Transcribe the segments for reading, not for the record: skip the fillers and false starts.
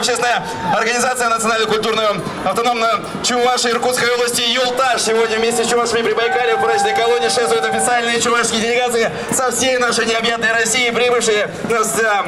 общественная организация национально-культурную автономную Чувашии Иркутской области «Юлташ». Сегодня вместе с чувашами Прибайкалья в праздничной колонии шествуют официальные чувашские делегации со всей нашей необъятной России, прибывшие на,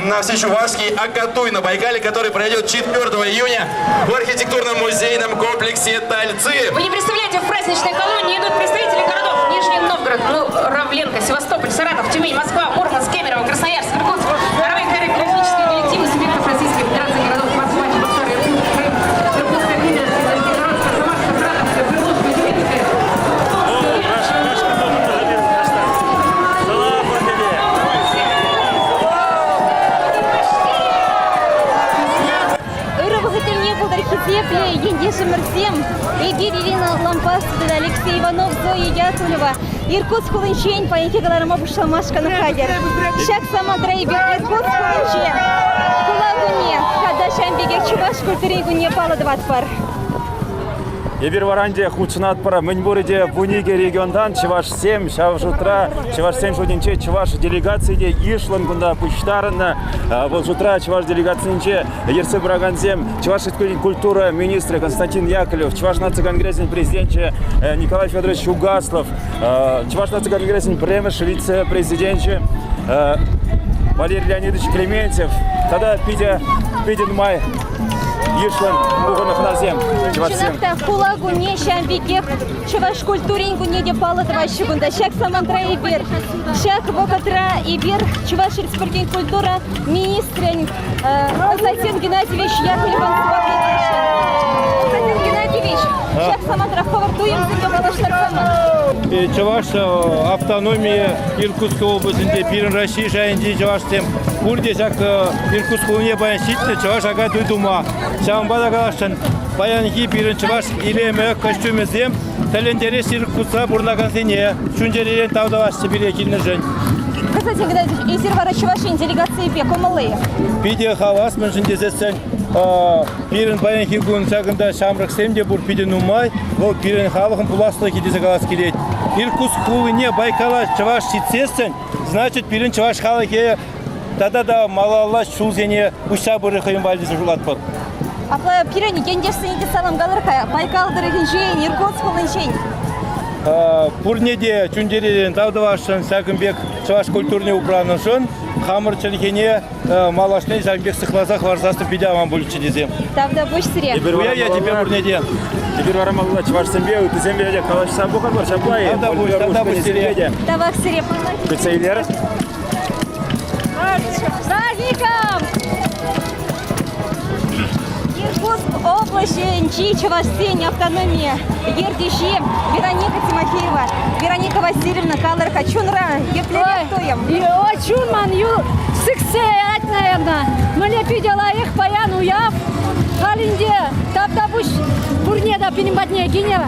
на всечувашский Акатуй на Байкале, который пройдет 4 июня в архитектурном музейном комплексе Тальцы. Вы не представляете, в праздничной колонии идут представители городов Нижний Новгород, Муравленко, Севастополь, Саратов, Тюмень, Москва, Мурманск, Кемерово, Красноярск, Иркутск, Горовые хореографические коллективы субъектов Российской Федерации городов Москва, Чебоксары, Иркутск, Крым, Иркутская, Кемеровская, Нижегородская, Самарская, Саратовская, Свердловская, Тюменская, Ырӑ вӑхӑт тӗлне пултӑр хисеплӗ ентешӗмӗрсем. Эпир Ирина Лампас тата Алексей Иванов, Зоя Яковлева Иркутск хулинчен паянхи кӑларӑма пуҫламашкӑн хатӗр. Ҫак самантра эпир Иркутск хулинче хула кунне тата ҫавӑн пекех чӑваш культурин кунне паллӑ тӑватпӑр. Эпир вара ӗнтӗ хутшӑнатпӑр. Мӗнпурӗ те 12 регионтан чӑвашсем, ҫав шутра чӑвашсен шутӗнче чӑваш делегацийӗ те йышлӑн кунта пуҫтарӑннӑ. Вӑл шутра чӑваш делегацийӗнче ертсе пыракансем Чӑваш Республикин культура министрӗ Константин Яковлев, Чӑваш наци конгресӗн президенчӗ Николай Федорович Угаслов, Чӑваш наци конгресӗн пӗрремӗш вице-президенчӗ Валерий Леонидович Клементьев тата питӗ питӗ нумай йышлӑн пухӑннӑ хӑнасем, чӑвашсем. Чӑнах та хула кунне ҫавӑн пекех чӑваш культурин кунне те паллӑ тӑваҫҫӗ кунта. Ҫак самантра эпир, ҫак вӑхӑтра эпир Чӑваш Республикин культура министрӗн Константин Геннадьевич Яковлевӑн сӑмахне Константин Геннадьевич, ҫак самантра хӑвӑр туйӑмсемпе паллаштарсамӑр. Чӑваш автономийӗ Иркутск облаҫӗнче пирӗн Раҫҫей шайӗнчи чӑвашсем пурте ҫак Иркутск хулине паян ҫитнӗ чӑваш Акатуй тума. Ҫавӑнпа та каласшӑн, паянхи пирӗн чӑваш илемӗ, костюмӗсем тӗлӗнтерес Иркутскра пурӑнакансене чун-чӗререн тав тӑваҫҫӗ пире килнӗшӗн. Константин Геннадьевич, эсир вара Чӑваш Ен делегацийӗпе кӑмӑллӑ-и? Питӗ хавас, мӗншӗн тесессӗн пирӗн паянхи кун ҫакӑнта ҫамрӑксем те пур питӗ нумай. Вӑл пирӗн халӑхӑн пуласлӑхӗ тесе калас килет. Иркутск хулине Байкала чӑваш ҫитсессӗн, значит, пирӗн чӑваш халӑхӗ тата та малалла ҫулсене уҫса пырӗ хӑйӗн валли тесе шутлатпӑр. Апла пирӗн ентешсене те салам калӑр-ха Байкал тӑрӑхӗнчен, Иркутск хулинчен. Пурне те чун-чӗререн тав тӑвасшӑн ҫакӑн пек чӑваш культурине упранӑшӑн, хамӑр чӗлхене малашне ҫакӑн пек сыхласа хӑварсассӑн питӗ аван пулӗччӗ тесе. Тавтапуҫ сире. Уяв ячӗпе пурне те. Эпир вара малалла чӑвашсемпе, ыттисемпе те калаҫса пӑхӑпӑр ҫапла-и? Тавтапуҫ, тавтапуҫ сире. Тавах сире. Кӗтсе илер. Праздником! Иркутск облаҫӗнчи чӑвашсен автономи ертӳҫи Вероника Тимофеева. Вероника Васильевна, калӑр-ха, чунра еплерех туйӑм? Ой, чун ман сиксе ять, наверное. Мӗне питӗ лайӑх паян уяв. Халь ӗнтӗ тавтапуҫ пурне та пирӗн патне килнӗ.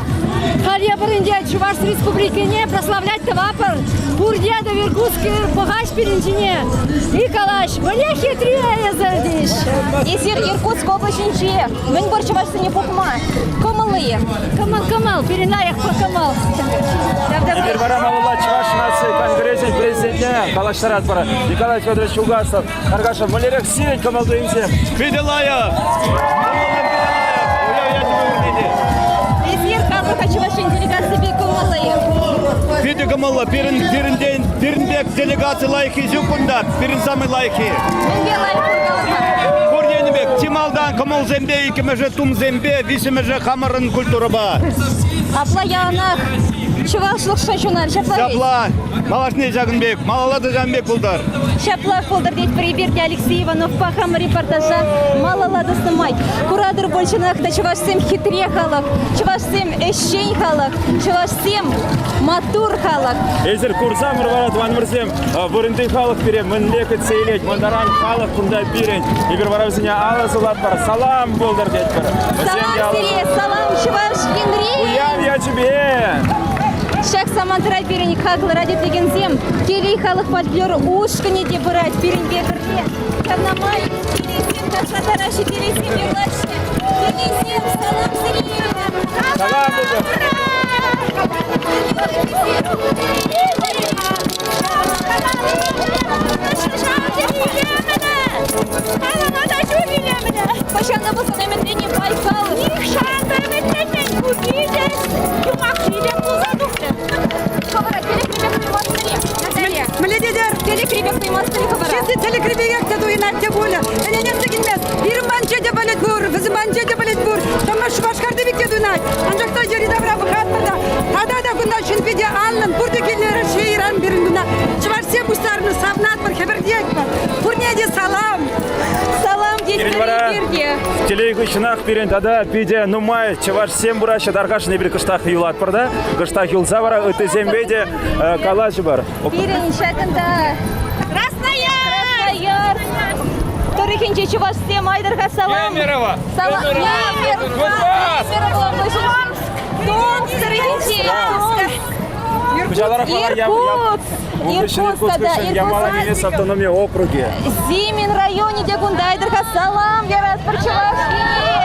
Халь эпир ӗнтӗ Чӑваш Республикине прославлять тӑватпӑр. Пурте те Иркутск пӑхаҫ пирӗн ҫине. И калаҫ, мӗне хитре эсӗ теҫ. Эсир Иркутск облаҫӗнче мӗн пур чӑвашсене пухма кӑмӑллӑ-и? Кӑмӑл, кӑмӑл, пирӗн лайӑх кӑмӑл. Эпир вара малалла Чӑваш наци конгресӗн президентне калаҫтаратпӑр. Николай Федорович Угасов. Харкашов, мӗнлерех сирӗн кӑмӑл-туйӑмсем? Питӗ лайӑх! Уяв ячӗпе пурне те! Эсир калӑр-ха Чӑваш Ен делегаципе кӑмӑллӑ-и? Питӗ кӑмӑллӑ. Пирӗн, пирӗнтен, пирӗн пек делегаци лайӑххи ҫук кунта. Пирӗн самый лайӑххи. Мӗнпе лайӑх калӑр-ха? Пур енӗпе чи малтан кӑмӑлсемпе, иккӗмӗшӗ тумсемпе, виҫҫӗмӗшӗ хамӑрӑн культурӑпа. Апла яланах чӑвашлӑхшӑн ҫунар, ҫапла Ҫапла. Малашне ҫакӑн пек, малалла та ҫакӑн пек пултӑр. Ҫаплах пултӑр тетпӗр эпир те Алексей Ивановпа хамӑр репортажа малалла тӑснӑ май. Куратӑр пуль, чӑнах та чӑвашсем хитре халӑх, чӑвашсем ӗҫчен халӑх, чӑвашсем маттур халӑх. Эсир курсамӑр вара, тӑванӑмӑрсем, вырӑнти халӑх пире мӗнле кӗтсе илет, мӑнтаран халӑх кунта пирӗн. Эпир вара вӗсене алӑ сулатпӑр, салам пултӑр тетпӗр. Салам сире, салам Чӑваш Енре! Уяв ячӗпе! Ҫак самантра пирӗн хаклӑ радиотекенсем Телей халӑх фольклор ушкӑнӗ те пырать пирӗнпе пӗрле. Ҫавна май телейсем ташлаттараҫҫӗ, телейсем юрлаҫҫӗ. Телейсем, салам сире! Салам пултӑр! Хӑҫан туйӑнать. Анчах та йӗри-тавра пӑхатпӑр та, тата та кунта ҫын питӗ анлӑн, пурте килнӗ Раҫҫейран пирӗн кунта. Чӑвашсем пуҫтарнӑ, савӑнатпӑр, хӗпӗртетпӗр. Пурне те салам! Салам Пирӗн вара тетпӗр телей хыҫҫӑнах пирӗн тата питӗ нумай чӑвашсем пыраҫҫӗ. Тархасшӑн эпир кӑштах юлатпӑр та, кӑштах юлса вара ыттисемпе те калаҫӑпӑр. Пирӗн ҫакӑнта Красноярск! Красноярск тӑрӑхӗнчи чӑвашсем айтӑр-ха салам! Кемерово! Салам! Кемерово! Томск тӑрӑхӗнчи! Хуҫалӑх вара Иркутск! Иркутск тата Иркутск Ямало-Ненец автономи округӗ. Зимин районӗ те кунта айтӑр-ха салам яратпӑр Чӑваш Ене!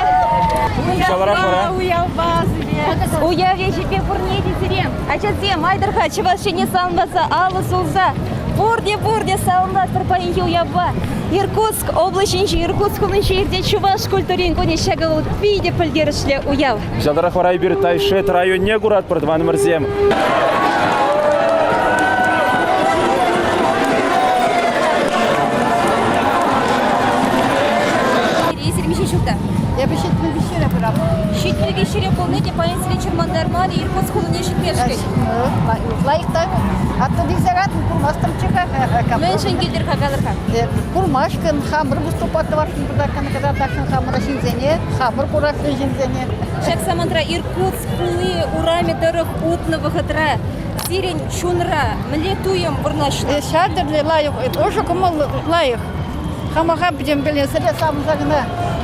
Хуҫалӑх вара Уяв ячӗпе пурне те сире! Ачасем, айтӑр-ха Чӑваш Ене саламласа алӑ сулса пурте-пурте саламлатпӑр паянхи уявпа. Иркутск облаҫӗнчи Иркутск хулинче иртет чӑваш культурин кунӗ. Ҫакӑ вӑл питӗ пӗлтерӗшлӗ уяв. Ҫалтарах вара эпир Тайшет районне куратпӑр, тӑванӑмӑрсем. Эсир миҫе ҫулта? Эпӗ 73-ре пырам. 73-ре пулни те паян сире чӑрмантармарӗ Иркутск хулине ҫитмешкӗн. Лайӑх та. Атту килсе курмастӑмччӗ-ха. Мӗншӗн килтӗр-ха калӑр-ха? Курмашкӑн, хамӑр выступать тӑвасшӑн пыракан кӑтартасшӑн хамӑр ҫынсене, хамӑр курасшӑн ҫынсене. Ҫак самантра Иркутск хули урамӗ тӑрӑх утнӑ вӑхӑтра сирӗн чунра мӗнле туйӑм вырнаҫнӑ? Ҫав тӗрлӗ лайӑх, ӑшӑ кӑмӑл лайӑх. Хамаха пӗтӗм пӗлесӗре савӑнса кӑна.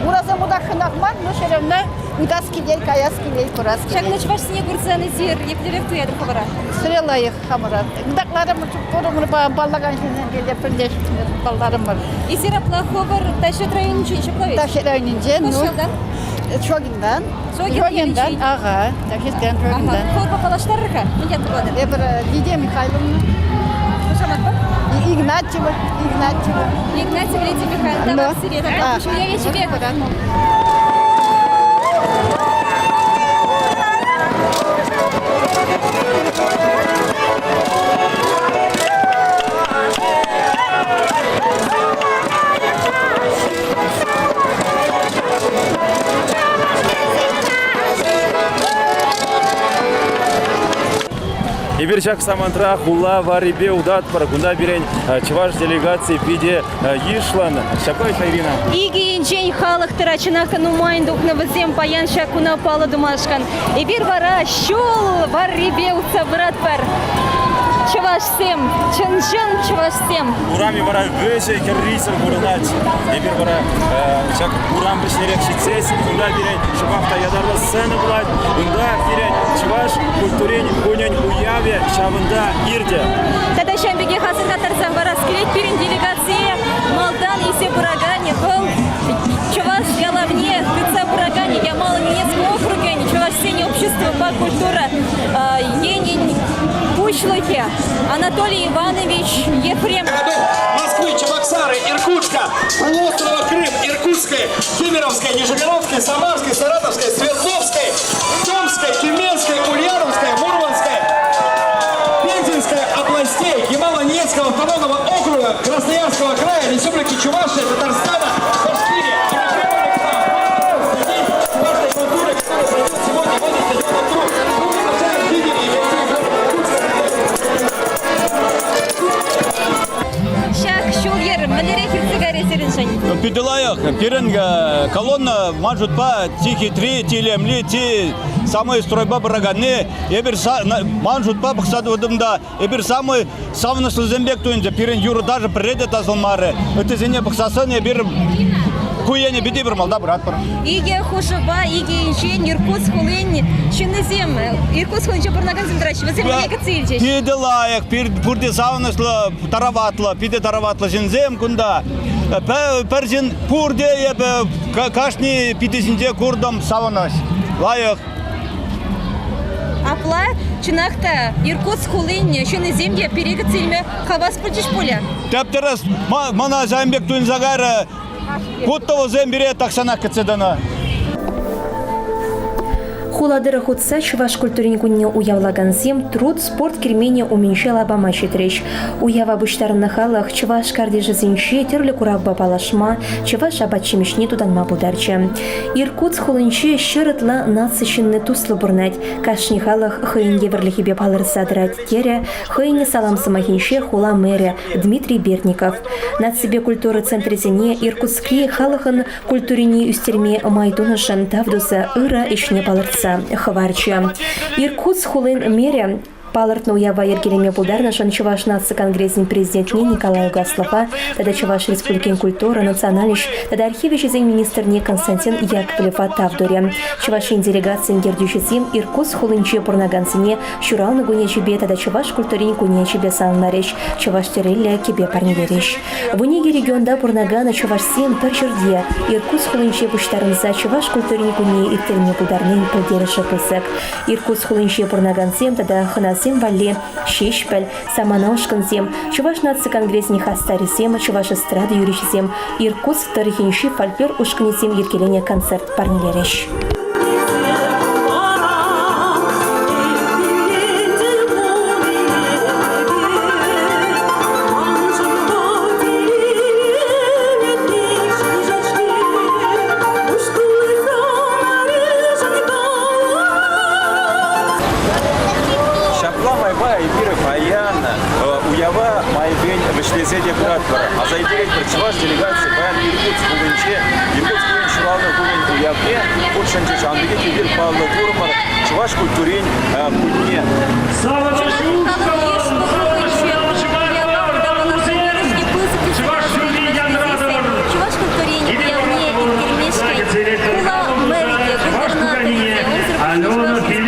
Урасем утасшӑнах мар, но все равно утас килет, каяс килет, курас килет. Ҫакна чӑвашсене курсан эсир еплерех туятӑр хӑвӑра? Сире лайӑх хамӑра. Ытакларӑмӑр, чуптурӑмӑр, паллакан ҫынсемпе те пӗрлешрӗмӗр, палларӑмӑр. Эсир апла хӑвӑр Тайшет районӗнчен ҫапла ведь? Тайшет районӗнчен. Хӑш ялтан? Шогинтан. Шогинтан, ага. Тайшеттен, Шогинтан. Хӑвӑрпа паллаштарӑр-ха, мӗн ят пулатӑр? Эпир Лидия Михайловна. Хушаматпа? Игнатьева, Игнатьева. Игнатьева Лидия Михайловна, тавах сире. Ҫуя ячӗпе. Эпир ҫак самантра хула варрипе утатпӑр. Кунта пирӗн чӑваш делегацийӗ питӗ йышлӑн. Ҫапла Ирина? Икӗ енчен халӑх тӑрать. Чӑнах та нумайӑн тухнӑ вӗсем паян ҫак куна паллӑ тумашкӑн. Эпир вара ҫул варрипе утса пыратпӑр. Чӑвашсем, чӑн-чӑн чӑвашсем. Урамӗ вара вӗҫӗ хӗррисӗр курӑнать. Эпир вара ҫак урам вӗҫнерех ҫитсессӗн кунта пирӗн шӑпах та ятарлӑ сцена пулать. Унта пирӗн чӑваш культурин кунӗн уявӗ ҫавӑнта иртӗ. Тата ҫавӑн пекех асӑрхаттарса хӑварас килет, пирӗн делегацие малтан илсе пыраканӗ вӑл чӑваш ялавне тытса пыраканӗ Ямало-Ненецк округӗн чӑвашсен обществӑпа культура енӗн пуҫлӑхӗ Анатолий Иванович Ефремов. Москвы, Чебоксары, Иркутска, полуострова Крым, Иркутской, Кемеровской, Нижегородской, Самарской, Саратовской, Свердловской, Томской, Тюменской, Ульяновской, Мурманской, Пензенской областей, Ямало-Ненецкого автономного округа, Красноярского края, Республики Чувашия, Татарстана, Башкирии. И мы прибыли к вам на день чувашской культуры, который пройдет сегодня возле стадиона «Труд». Мы приглашаем жителей и гостей города Иркутска. Ҫак ҫул-йӗр мӗнлерех иртсе кайрӗ сирӗншӗн? Питӗ лайӑх. Пирӗн колонна ман шутпа чи хитри, чи илемли, чи самый стройпа пыраканни. Эпир ман шутпа пӑхса тухтӑм та эпир самый савӑнӑҫлисем пек туйӑнчӗ. Пирӗн юрӑ-ташӑ пӗрре те тасалмарӗ. Ыттисене пӑхсассӑн эпир ку енӗпе те пӗр малта пыратпӑр. Икӗ хушӑпа икӗ енчен Иркутск хулин ҫыннисем, Иркутск хулинче пурӑнакансем тӑраҫҫӗ. Вӗсем мӗне кӗтсе илчӗҫ? Питӗ лайӑх, пурте савӑнӑҫлӑ, тараватлӑ, питӗ тараватлӑ ҫынсем кунта. Пӗр ҫын пурте эпӗ кашни питӗ ҫинче куртӑм савӑнӑҫ. Лайӑх. Апла, чӑнах та, Иркутск хулин ҫыннисем те пире кӗтсе илме хавас пулчӗҫ пулӗ? Тӗп-тӗрӗс. Мана ҫавӑн пек туйӑнса кайрӗ. Путтӑвӑсем пире тахҫанах кӗтсе тӑнӑ. Хула тӑрӑх утса чӑваш культурин кунне уявлакансем Труд спорт керменӗ умӗнче лапама ҫитрӗҫ. Уява пуҫтарӑннӑ халӑх чӑваш картишӗсенче тӗрлӗ куравпа паллашма, чӑваш апат-ҫимӗҫне тутанма пултарчӗ. Иркутск хулинче ҫӗр ытла наци ҫынни туслӑ пурӑнать. Кашни халӑх хӑйӗн евӗрлӗхӗпе палӑрса тӑрать, терӗ хӑйӗн салам сӑмахӗнче хула мэрӗ Дмитрий Бердников. Наципе культура центрӗсене Иркутскри халӑхӑн культурине ӳстерме май тунӑшӑн тав туса ырӑ ӗҫне палӑртса хӑварчӗ. Иркутск хулин мэрӗ палӑртнӑ уява йӗркелеме пултарнӑшӑн Чӑваш наци конгресӗн президентне Николай Угаслова тата Чӑваш Республикин культура, национальноҫ тата архив ӗҫӗсен министрне Константин Яковлева тав турӗ. Чӑваш Ен делегацийӗн ертӳҫисем Иркутск хулинче пурӑнакансене ҫуралнӑ кунӗ тата чӑваш культурин кунӗ саламларӗҫ, чӑваш тӗрӗллӗ кӗпе парнелерӗҫ. Вуникӗ регионта пурӑнакан чӑвашсем пӗр ҫӗрте Иркутск хулинче пуҫтарӑнса чӑваш культурин кунне ирттерме пултарнин пӗлтерӗшӗ пысӑк. Иркутск хулинче пурӑнакансем тата хӑнасем валли Ҫеҫпӗл, Самана ушкӑнсем, Чӑваш наци конгресӗн хастарӗсем, чӑваш эстрада юрӑҫисем, Иркутск тӑрӑхӗнчи фольклор ушкӑнӗсем йӗркеленӗ концерт парнелерӗҫ. Ҫапла майпа эпир паян уява майӗпен вӗҫлесе те пыратпӑр. Аса илтеретпӗр, чӑваш делегацийӗ паян Иркутск хулинче Иркутск хулин ҫуралнӑ кунӗн уявне хутшӑнчӗ. Ҫавӑн пекех эпир паллӑ турӑмӑр чӑваш культурин кунне. Чӑваш культурин уявне ирттермешкӗн хула мэрӗ те, губернаторӗ те, унсӑр пуҫне Чӑваш Республикин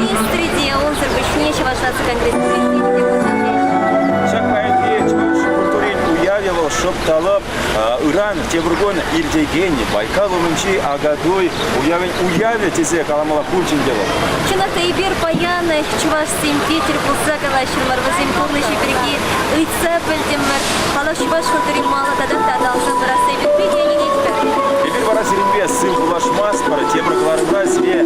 министрӗ те, унсӑр пуҫне Чӑваш наци конгресӗн президенчӗ те пулчӗ. Ҫак паянхи чӑваш культурин уявӗ вӑл шӑп талӑп ыран тепӗр кун иртекен Байкал умӗнчи Акатуй уявӗн уявӗ тесе каламалла пулчӗ ӗнтӗ вӑл. Чӑнах та эпир паян чӑвашсемпе тӗл пулса калаҫрӑмӑр, вӗсен пурнӑҫӗ пирки ыйтса пӗлтӗмӗр. Паллах, чӑваш культури маллӑ тата та аталанса пырасса эпир питӗ ӗненетпӗр. Эпир вара сирӗнпе сыв пулашмастпӑр. Тепӗр кӑларӑмра сире.